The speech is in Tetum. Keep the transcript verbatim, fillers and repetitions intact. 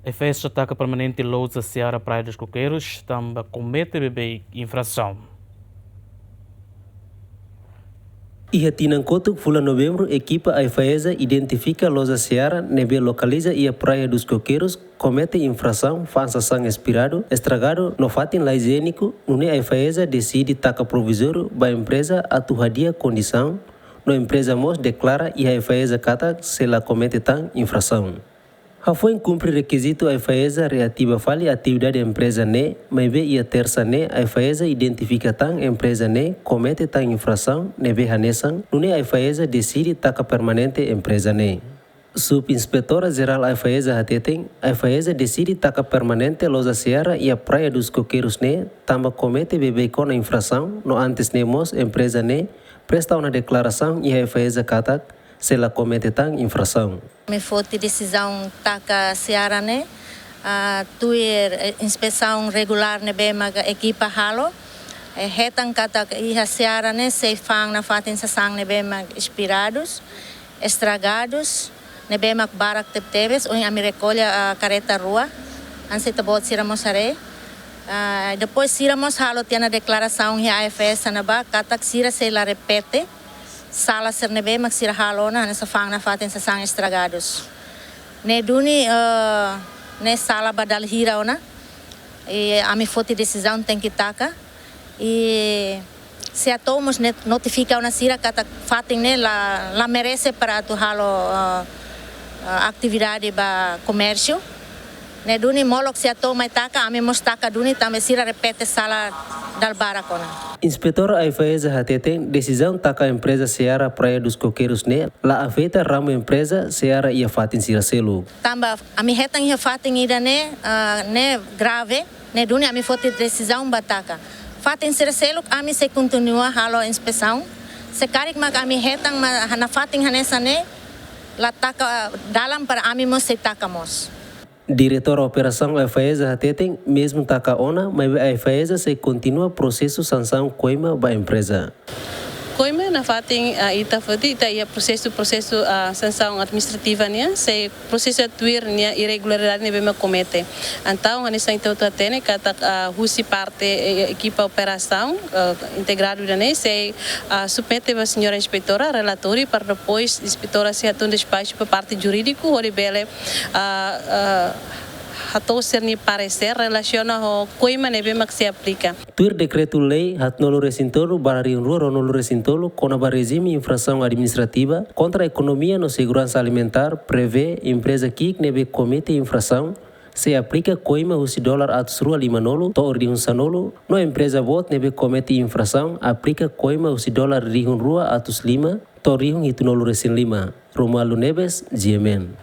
AIFAESA taka permanente loja Seara Praia dos Coqueiros tanba komete beibeik infrasaun. Iha tinan kotuk fulan Novembru, ekipa AIFAESA identifika loja Seara ne'ebé lokaliza iha Praia dos Coqueiros komete infrasaun fa'an sasán espiradu, estragadu no fatin la ijiéniku, nune'e AIFAESA deside taka provizóriu ba empreza atu hadi'a kondisaun, no empreza mós deklara iha AIFAESA katak sei la komete tan infrasaun. Hafoin kumpre rekizitu, AIFAESA reativa fali atividade empreza ne'e, maibé iha tersa ne'e AIFAESA identifika tan empreza ne'e komete tan infrasaun ne'ebé hanesan, nune'e AIFAESA deside taka permanente empreza ne'e. Subinspetora Jerál AIFAESA hateten, AIFAESA deside taka permanente loja Seara iha Praia dos Coqueiros ne'e tanba komete beibeik ona infrasaun, no antes ne'e mós empreza ne'e presta ona deklarasaun iha AIFAESA katak sei la komete tan infrasaun. Ami foti desizaun taka Seara ne'e, ah, tuir, eh, inspesaun regulár ne'ebé mak ekipa halo, eh, hetan katak iha Seara ne'e sei fa'an nafatin sasán ne'ebé mak espiradus, estragadus, ne'ebé mak barak tebetebes, ohin ami rekolla, ah, karreta rua, hanesan ita-boot sira mós haree. Ah, depois sira mós halo tiha ona deklarasaun iha AIFAESA ne'ebá katak sira sei la repete sala sira ne'ebé mak sira halo ona, hanesan fa'an nafatin sasán estragadus. Ne'e duni, eh, ne'e sala ba dala hira ona. I ami foti desizaun tenke taka. I SEATOU mós ne'e notifika ona sira katak fatin ne'e la, la merese para atu halo, eh, eh, atividade ba komérsiu. Ne'e duni molok SEATOU mai taka, ami mós taka duni, tanba sira repete sala dala barak ona. Inspetora AIFAESA hateten, desizaun taka empreza Seara Praia dos Coqueiros ne'e la afeta ramo empreza Seara iha fatin sira seluk. Tanba ami hetan iha fatin ida ne'e, ah, ne'e grave, ne'e duni ami foti desizaun ba taka. Fatin sira seluk ami sei kontinua halo inspesaun. Se karik mak ami hetan mak nafatin hanesan ne'e la taka dalan para ami mós sei taka mós. Diretór Operasaun AIFAESA hateten, mezmu taka ona, maibé AIFAESA sei kontinua prosesu sansaun koima ba empreza. Koima nafatin, ah, ita foti, ita iha prosesu, prosesu, ah, sansaun administrativa nian, sei prosesa tuir nia irregularidade ne'ebé mak komete. Entaun, hanesan ita hotu hatene katak, ah, husi parte, eh, ekipa operasaun, ah, integradu ida-ne'e sei, ah, submete ba señora inspetora relatóriu para depois inspetora sei hato'o despaxu ba parte jurídiku hodi bele, ah, ah, hato'o sira-nia paresér relasiona ho koima ne'ebé mak sei aplika. Tuir dekretu-lei haatnulu-resin-tolu barra rihun rua ruanulu-resin-tolu kona-ba rejime infrasaun administrativa kontra ekonomia no seguransa alimentár prevee empreza ki'ik ne'ebé komete infrasaun sei aplika koima husi dolar atus rua limanulu to'o rihun sanulu, no empreza boot ne'ebé komete infrasaun aplika koima husi dolar rihun rua atus lima to'o rihun hitunulu-resin-lima. Romualdo Neves, G M N.